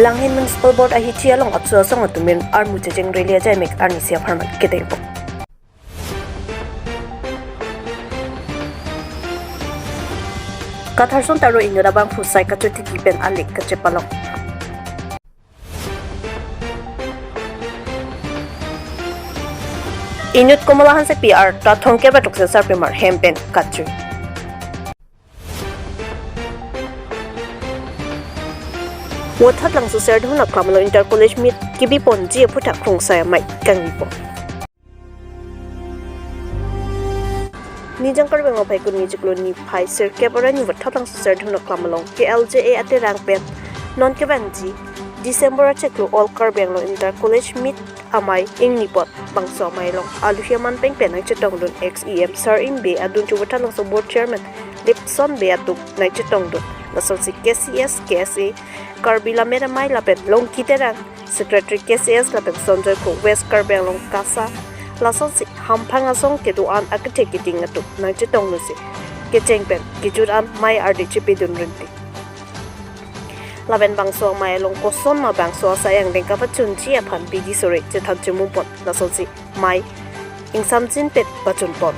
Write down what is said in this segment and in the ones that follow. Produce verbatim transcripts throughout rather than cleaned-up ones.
Langhin Municipal Board ahithi along apso asong atum pen armu checheng rally ajaimek arnisi apharman kedengpo. Katharson Taro inut abangphu sai kachotiki pen alik kachepalong. Inut Komola Hansepi arta thomkep atuk se sarpimar hem pen kachui. Vothatlangso Serdihun Aklam along Inter College Meet kebiponji aphuthak Krongsai Amei kangnipo. Nijang Karbi Anglong Phaikuni achiklo niphai sirkep arni Vothatlangso Serdihun Aklam along K L J A aterang pen non kevangji December achiklo All Karbi Anglong Inter College Meet amei ingnipon bangso amei along aluhi aman pengpen nangchetongdun ex E M Sar Imbe adun chu Vothatlangso Board Chairman Lipson Bey atum nangchetongdun. Lasonsi K C S, K S A, Karbi Lammet Amei lapen Longki Terang, Secretary K C S lapen Sonjoy Kro, West Karbi Anglong KASA, lasonsi hamphang asong kedo-an akethe keding atum nangchetongdunsi kecheng pen kejut an mei ardi chepedun rinti. Lapen bangso amei along koson ma bangso asai angdeng kapachunji aphan bidi sore chethan chomupon, lasonsi mei ingsamjin pen pachunpon.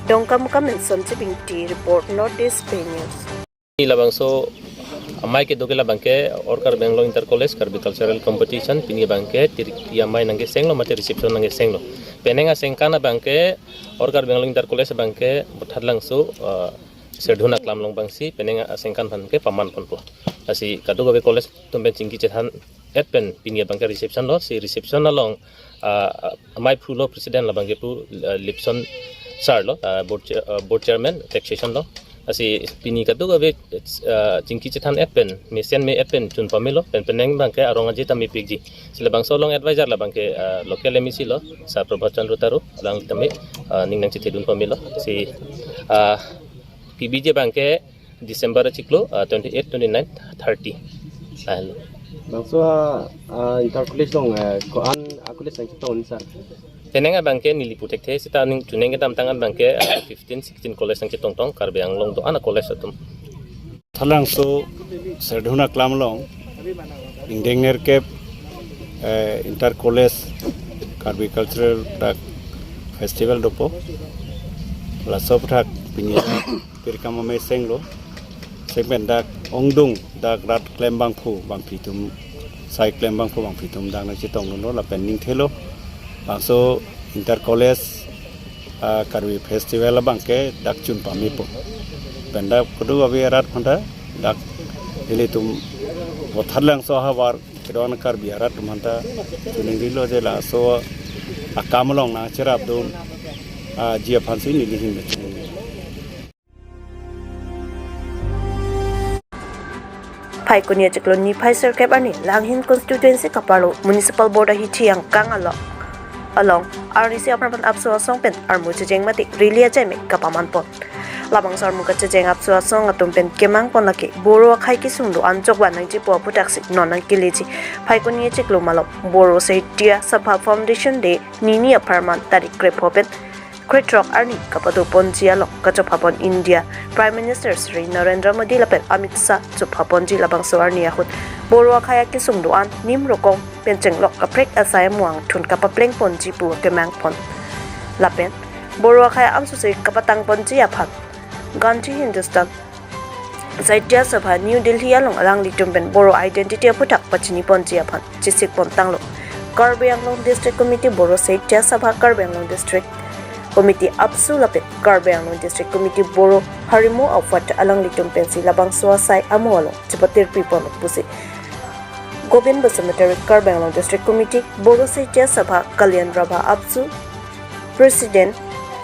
Dongkamukam pen Sonjib Ingti report, North East Pei News. Labangso amei kedo ke labangke All Karbi Anglong Inter College Karbi Cultural Competition, pini abangke tiriki amei nangkesenglo mate reception nangkesenglo. Penang asengkan abangke All Karbi Anglong Inter College abangke Vothatlangso, eh, Serdihun Aklam along bangsi penang asengkan aphan ke pamanponpo. Lasi kadokave college atum pen chingki chethan et pen pini abangke reception lo, si reception along, ah, amei phu lo, president labangke pu, ah, Lipson Sar lo, ah, board chair-, ah, board chairman taxation lo. Lasi pini kadokave, ah, chingki chethan et pen, mesen me et pen chun pamelo, pen penang abangke arong aje tame pikji. Si labangso along advisor labangke, ah, local M A C lo, Sar Prabhat Chandra Taro, alang tame, ah, ning nangchethedun pamelo. Si, ah, P B J abangke December achiklo, ah, twenty-eight, twenty-nine, thirty. Ahlo. Bangso, ah, ah, Inter College along, eh, ko-an, ah, college nangchetong, sir? Penang abangke neli pu thekthe, seta ning chuneng kedamtang abangke, ah, fifteen, sixteen college nangchetongtong, Karbi Anglong do-an a-college atum. Vothatlangso Serdihun Aklam along ingdeng nerkep, eh, Inter College Karbi Cultural dak festival dopo. Laso aphuthak pini pirkam amei senglo. Seng pen dak ongdung, dak rat klem bangphu bangphi atum, sai klem bangphu bangphi atum dak nangchetongdunlo lapen ningthelo. Bangso Inter College, ah, Karbi Festival abangke dak chun pamepo. Pen dak kadokave arat aphanta dak ilitum Vothatlangso ahavar kedo-an Karbi arat atum aphanta chuning rilo je laso akam along nangcherapdun, ah, ji aphansi neli ahin chuning. Phaikuni achiklo niphai sirkep arni Langhin constituency kaparlo Municipal Board ahithi angkang along, along arnisi apharman apso asong pen armu checheng mate rally ajaimek kapamanpon. Labangso armu kachecheng apso asong atum pen kemangpon lake Boro akhei kesung do-an jokvan nangjipo aphuthaksi non nangkeleji. Phaikuni achiklo malom Boro Sahitya Sabha Foundation Day nini apharman tarik krepho pen krethrok arni kapadoponji along kachophapon India Prime Minister Shri Narendra Modi lapen Amit Shah chophaponji. Labangso arni ahut Boro akhei akesung do-an nim rokong pen chenglok kaprek asai amu angthun kapaplengponji pu kemangpon. Lapen Boro akhei ansose kapatangponji aphan Gandhi Hindustan Sahitya Sabha New Delhi along alanglitum pen Boro identity aphuthak pachiniponji aphan chesikpon tanglo. Karbi Anglong District Committee, Boro Sahitya Sabha Karbi Anglong District Committee ABSU lapen Karbi Anglong District Committee Boro Harimo Award alanglitum pensi labangso asai amu along chepatirpipon pusi Govind Basumatary, Karbi Anglong District Committee, Boro Sahitya Sabha Kalyan Rabha ABSU President,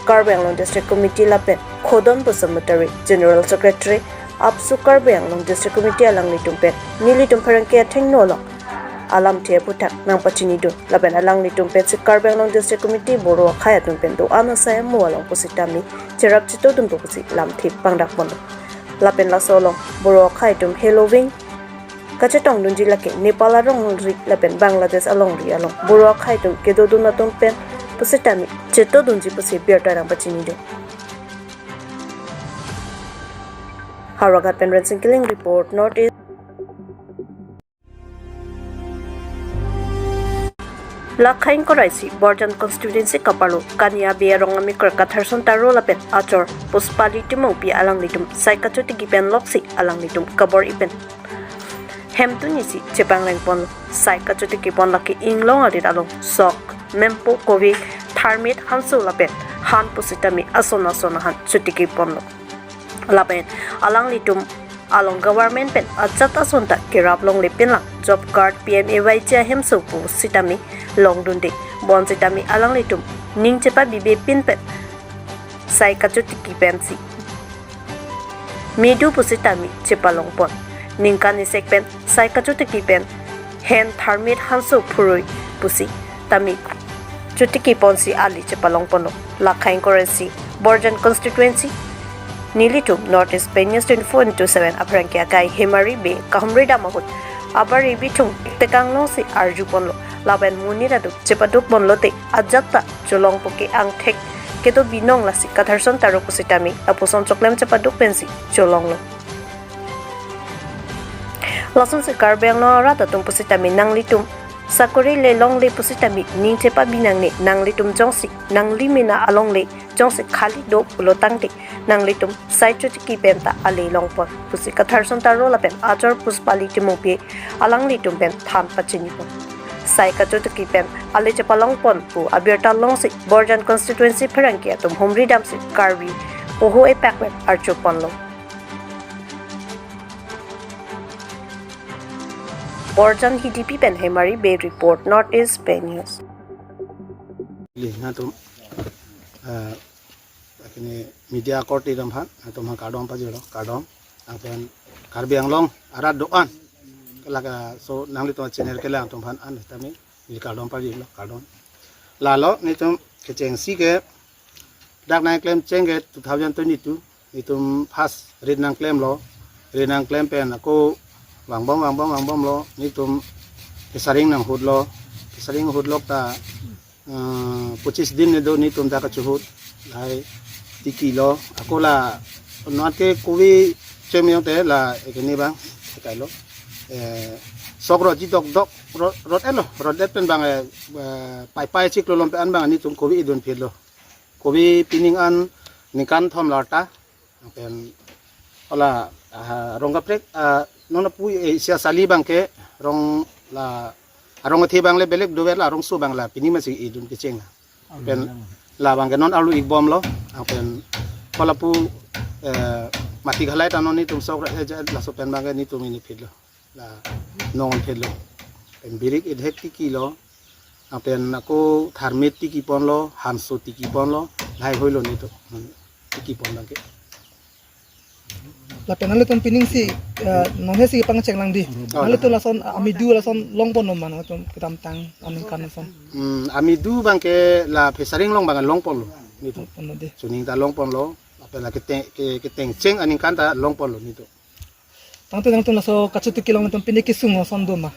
Karbi Anglong District Committee lapen Khodon Basumatary, General Secretary, ABSU Karbi Anglong District Committee alanglitum pen nelitum pherangke athengno along alamthe aphuthak nangpachinidun lapen alanglitum pensi Karbi Anglong District Committee Boro akhei atum pen do-an asai amu along pusitame cherap chetodunpo pusi lamthe pangdakponlo. Lapen laso along Boro akhei atum heloving kachetongdunji lake Nepal arongri lapen Bangladesh alongri along Boro akhei atum kedodun atum pen pusitame chetodunji pusi birta nangpachinidun. Howraghat pen Rensing Killing report, North East. Lakha ingkoi ra isi Borjan constituency kaparlo Kania Bey arong amekar Katharson Taro lapen achor Puspali Timungpi alanglitum sai kachotiki pen loksi alanglitum kabor-i pen hemtun isi chepangreng ponlo. Sai kachotiki pon lake inglong arit along sok, mempo, kove, tharmit, hanso lapen han pusitame ason ason ahan chotiki ponlo. Lapen alanglitum along government pen ajat ason ta kerap longle pinlang job card, P M A Y G ahemso pusitame longdunde. Bonsitame alanglitum ning chepabibe pin pen sai kachotiki pensi medu pusitame chepalong pon. Ningkan isek pen sai kachotiki pen hen, tharmit, hanso, phurui pusitame chotiki ponsi ali chepalong ponlo. Lakha ingkoi ra isi Borjan constituency nelitum North East Pei News twenty-four into seven aphrang ke akai Hemari Bey kahumri dam ahut abari bithung tekang longsi arju ponlo. Lapen monit atum chepaduk ponlote ajat ta cholongpo ke angthek kedo binong, lasi Katharson Taro pusitame lapuson choklem chepaduk pensi cholonglo. Lasonsi Karbi Anglong arat atum pusitame nanglitum sakori le longle pusitame ning chepabi nangne, nanglitum jongsi nangli mena alongle jongsi khali do pulo tangte nanglitum sai chotiki pen ta ale long pon pusi Katharson Taro lapen achor Puspali Timungpi alanglitum pen than pachini pon. Sai kachotiki pen ale chepalong pon pu abirta longsi Borjan constituency pherangke atum humri damsi Karbi poho epak pen arju ponlo. Borjan Hidipi pen Hemari Bey report, North East Pei News. Li, nangtum, eh, kini media korte atum aphan, nangtum aphan kardom pajirlo, kardom. Lapen Karbi Anglong arat do-an, kelak, eh, so nanglitum channel kelang atum aphan an tame neli kardom pajirlo, kardom. Lalo netum kechengsi ke dak nangklem cheng ke two thousand twenty-two, netum first rit nangklemlo, rit nangklem pen ako vangbom vangbom vangbomlo, netum kesaring nanghutlo, kesaring hutlok ta, eh, pochis din ne do netum dak kachihut, lahai tikilo, ako la non ke kove chemyong te la ekene abang kailo, eh, sok rotji dokdok, rot, rot-etlo, rot-et pen abang, eh, eh, paipai chiklo lom pen an abang netum kove idun phitlo. Kove pining an ningkan thom larta. Pen hala, ah, rong kaprek, ah, non apu, eh, isi asali abang ke rong la, arong athe abang le belek dover, la arongso abang la pini masi idun kecheng la. Pen la abang ke non alu ikbomlo, pen hala pu, eh, mati khalai ta non netum sok ra, eh, ja, laso pen abang ke netum ini phitlo. La non phitlo. Pen birik idhek tikilo. Pen ako tharmit tiki ponlo, hanso tiki ponlo, lahai hoilo netum. Tiki pon abang ke. Lapen nanglitum pining si, eh, non he si pangcheng lang di. Oh, nanglitum lason, amidu lason long pon ma, nanglitum kedamtang aningkan lason. Hmm, amidu abang ke la phesaring along abang long ponlo netum. Long ponlo de. Chuning ta long ponlo. Lapen la keteng, ke, ketengcheng aningkan ta long ponlo netum. Tangte nangtum laso kachotiki along nangtum pine kesung ason do ma?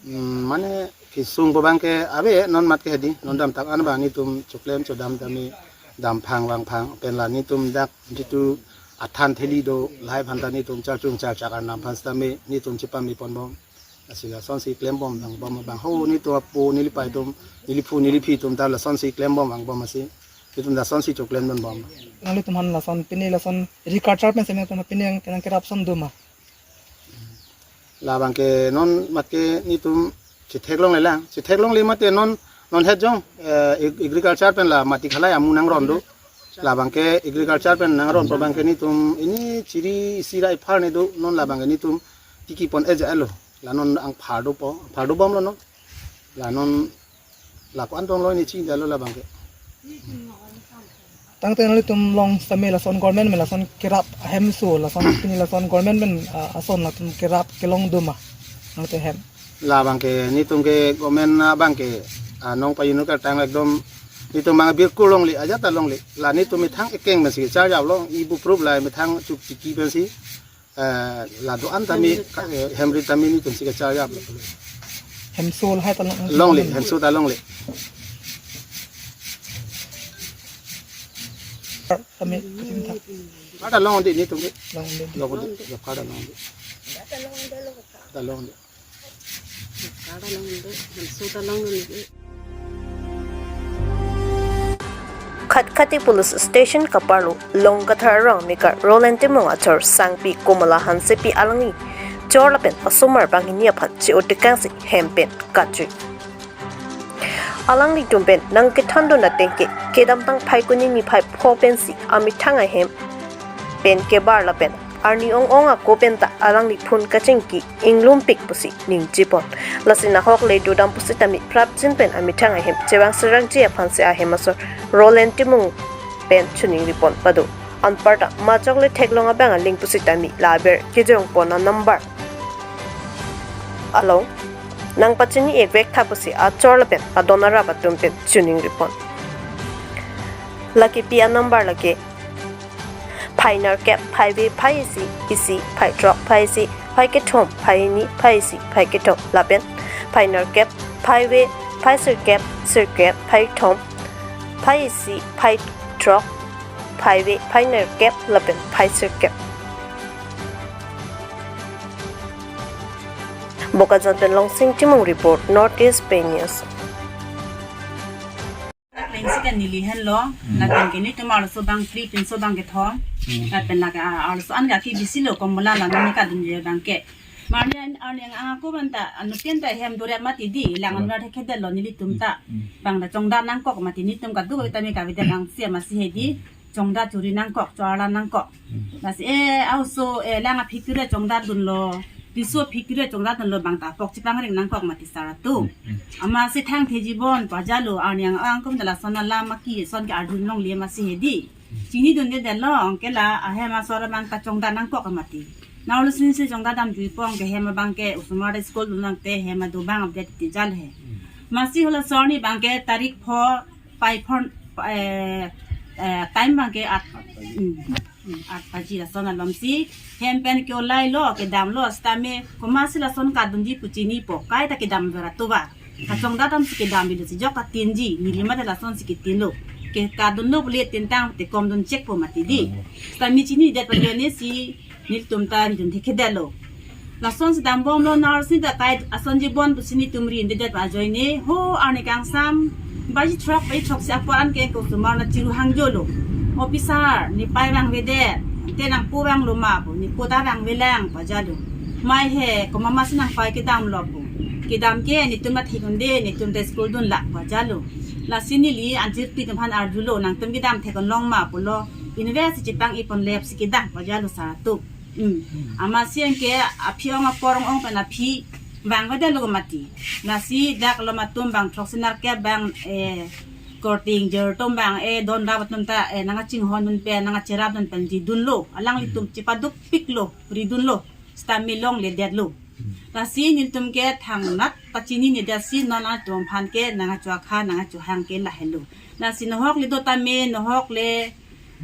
Hmm, mane kesung pu abang ke ave non mat ke hedi, non damtang an abang netum choklem chodam tame damphang vangphang, pen la netum dak jitu athan theli do, lahai aphan ta netum charchung charchak arnam aphan sitame netum chepame ponbom. Lasi lasonsi klembom vangbom abang ho, netum apo nelipei atum, neliphu neliphi atum ta lasonsi klembom vangbom asi. Netum lasonsi choklem ponbom. Nanglitum aphan lason pine lason agriculture pen seme atum pine nang, nangkerap ason do ma? La abang ke non mat ke netum chetheklongle lang, chetheklongle mate non, non het jong, eh, ag-, agriculture pen la mati khalai amu nangron do. La abang ke agriculture pen nangron pu abang ke netum ini chiri isi ra iphar ne do, non la abang ke netum tiki pon-e ja-etlo. La non angphar dopo, phar dobomlo non. La non la ko-an tong lo, ini chini dalo la abang ke. Tangte nanglitum along sitame lason government pen lason kerap ahemso, lason pine lason government pen, ah, ason latum kerap kelong do ma? Nangte hem. La abang ke netum ke government abang ke, ah, nong payunu kertang ekdom netum abang birkur longle, ajat ta longle. La netum methang ekeng pensi charjap lo, ibu prup la methang chuk tiki pensi. Eh, la do-an tame, eh, hemri tame netum si kacharjap lo. Hemso lahai ta long, longle, hemso ta longle. Tame, kachim tha. Kada long di netum ke. Long di. Long di, ya kada long di. Ta long di. Kada long di. Hemso ta long di. Khatkhati Police Station kaparlo Longkathar Rongmekar Roland Timung achor sangpi Komola Hansepi alangli chor lapen asomar banghini aphan che-o tekangsi hem pen kachui. Alanglitum pen nangkethandun ateng ke kedamtang Phaikuni niphai pho pensi amethang ahem pen kebar lapen arni ong-ong ako penta alangli phone kachingki inglumpik pusi ningjepon. Lasi nahok le dodam pusitame prapjin pen amethang ahem chevang serangji aphansi ahem asor Roland Timung pen choningripon pado. Anparta majok le theklong abang aling pusitame la aber kejongpon anumber along nangpachini-ik vek tha pusi achor lapen adon arap atum pen choningripon. Lake pi anumber lake phai nerkep, phai ve, phai isi, isi, phai throk, phai isi, phai kethom, phai hini, phai isi, phai kethom, lapen phai nerkep, phai ve, phai sirkep, sirkep, phai thom, phai isi, phai throk, phai ve, phai nerkep, lapen phai sirkep. Bokajan pen Longsing Timung report, North East Pei News. Lengsi kan neli henlo, lapen ke nelitum arloso bangphli pinso bangkethom, lapen lake arloso an ke akebisilo Komola la nani kadunji abang ke. Marni an arni ang ako penta, anuttin ta hem dore mati di, lang anwar thekthedetlo nelitum ta. Bang ta chongda nangkok mati nelitum kadokave tame kavedet angse masi hedi. Chongda chori nangkok, chorla nangkok. Lasi e, aoso, e, lang aphikire chongda dunlo. Piso phikire chongda dunlo bang ta apok chepangring nangkok mati sar atum. Amatsi thangthejibon pajalo arni ang-ang atum ta lason alam aki son ke arjulongle masi hedi. Chinidundedetlo, anke la ahem asor abang ta chongda nangkok mati. Nang olo sinsi chongda damjuipo anke hem abang ke osomar school dun nangte hem adobang update tijal he. Masi halaso arni bang ke tarik pho phai phon, eh, eh, time bang ke at, mm, mm, at baji lason alomsi hem pen ke-olailo, kedamlo, sitame komatsi lason kadunji pu chinipo, kaita kedam vera tuba. Kachongda damsi kedam bilo si jok katinji, neli mate lasonsi ketinlo. Ke kadunlo pule tintang te komdun chekpo mati di. Sitame chinidet pajone si nelitum ta ridun thekthedetlo. Lasonsi dambomlo, nang arlosi ta kai asonjibon pusi nelitum rindedet ajoine, ho arni kangsam baji throk, baji throksi apor anke osomar nangchiru hangjolo. Officer, ne pai vangvedet, te nangpo vanglo ma pu, ne po ta vangvelang pajalo. Mai he, komat masi nangpai kedamlo pu. Kedam ke nelitum ta thek-unde, nelitum ta school dunlak pajalo. Lasi neli anchirpi atum aphan arjulo, nangtum kedam thek-un long ma pulo. Invest chepang-iponlepsi kedam pajalo sar atum. Mm. Amatsi anke aphi ong apor ong-ong pen aphi vangvedetlo mati. Lasi dak alom atum bang throksi nerkep bang, eh, korte ingjir atum bang, eh, don rap atum ta, eh, nangkachinghondun pen, nangkacherapdun penji dunlo. Alanglitum chepadukpiklo, ridunlo. Sitame longledetlo. Lasi nelitum ke thangnat pachininedet si non atum aphan ke nangkachohang nangkachohang ke lahelo. Lasi nahok le do tame, nahok le,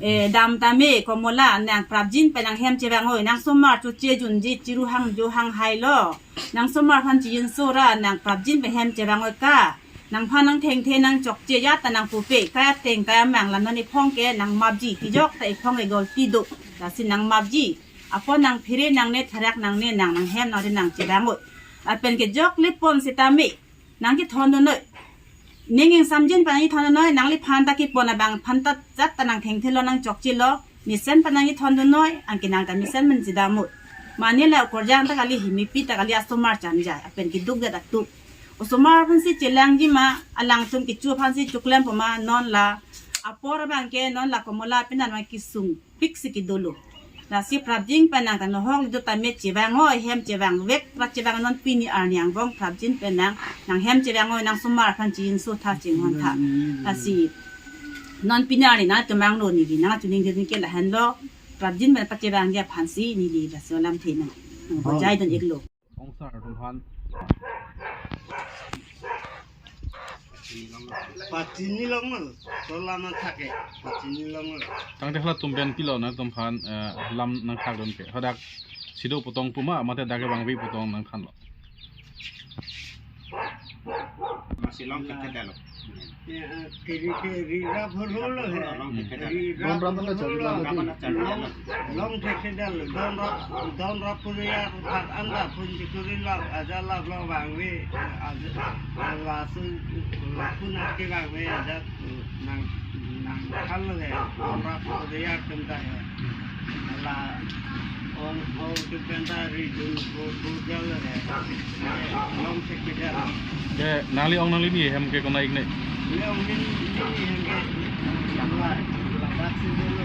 eh, dam tame, Komola, nang prapjin pen nang hem chevangoi, nang somar choche junji, chiru hangjo hanghailo. Nang somar aphan chijinso ra, nang prapjin pen hem chevangoi ka. Nangphan nangthengthe nangchokche ya ta nang pupe, kaya teng kaya mang la non ephong ke nang mapji, tijok ta ephong ke golti do, lasi nang mapji. Apot nang phere nangne, tharak nangne, nang nang hem nang ri nang chevangoi. Lapen kejok lepon sitame nangkethondunoi. Ning ingsamjin pen nangkethondunoi, nangliphan ta kepon abang aphan ta jat ta nangthengthelo nangchokchelo. Mesen pen nangkethondunoi, anke nang ta mesen pen chedamot. Mane la okorjang ta kali, himipi ta kali, asomar chanjai, lapen kedukdet atum. Osomar aphansi chelangji ma, alangtum kecho aphansi choklempo ma, non la apor abang ke, non la Komola pen nang kesung piksi kedolo. Lasi prapjin pen nang ta nahok le do tame chevangoi, hem chevangvek, pra chevang non pini arni angbong prapjin pen nang, nang hem chevangoi, nang somar aphan chinso tha chinghon tha. Lasi non pini arni nangtum vanglo neli, nangchiningri ke lahenlo, prapjin pen pachevangji aphansi neli laso alamthe nang, nang Oh. bajai dun-iklo. Ongsar atum aphan. Pachini long mal, sola man thake, pachini long mal. Tangte halatum pen pilo nangtum aphan, eh, lam nangthakdun ke. Hadak sido potong puma, mate dak vangve potong nangthanlo. Masi long ke kedalo. Ya, kiri kiri rap holo he. Long ke kedalo. Rap Don rap holo. Long ke kedalo. Long, long ke kedalo. Don rap, don rap puri ya, rap anda pun chikuri la, aja la long vangve, aja la su, la pun ake vangve, aja nang, Hal hai, orang ko dia kenta hai. Ala ong ong tu kenta ri dun ko ko jal hai. Long sek bidar. Ke nangli ong nangli ni hem ke konat ik ne? Ni ong ni ni hem ke. Ala, ala dak si dulu.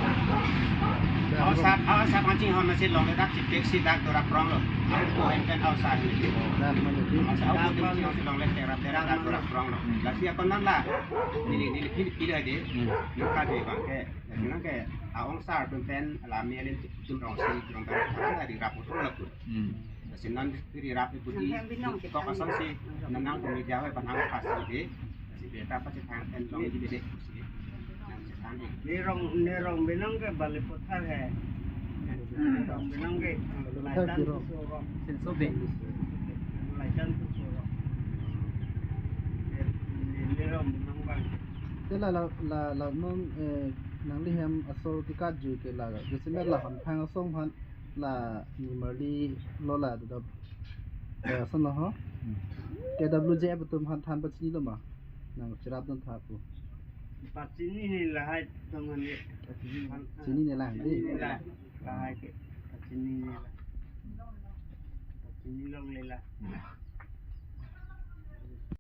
Aw sat, aw sat mancing hon nasi longle dak cipek si dak dorak prong lo. Aw ko hem pen aw sat ni. Aw sat aw ko mancing hon si longle terak terak dak dorak prong lo. Lasi akon nan la. Neli neli pil pil aja. Hmm. Neli ka de bang ke. Nang ke aw ong sar pen pen alami alin tum rong si rong pen tadi rap utur laku. Hmm. Lasi non ri rap iputi. Nang hem binong kok asal si nanang tum media ho panang khas si de. Si beta pa si thang pen long di de si. Nang si thang di. Ni rong ni rong binong ke Balipathar hai. Ni rong binong ke Balipathar Laitan kiro. Susurok. Sinsobe. Laitan Susurok. Ni, ni rong binong bang. Te la la la la non, eh, nangli hem asor kekat jui ke la Jaisalmer la Hongphang asong aphan la nimarli lo la do, eh, ason lo ho. K W J F atum aphan than pachini lo ma? Nang cherap dun tha pu. Pachini ni lahai teman ni. Chinine lang di. Chinine lah. Lahai ke. Pachini ni lah. Pachini longle lah.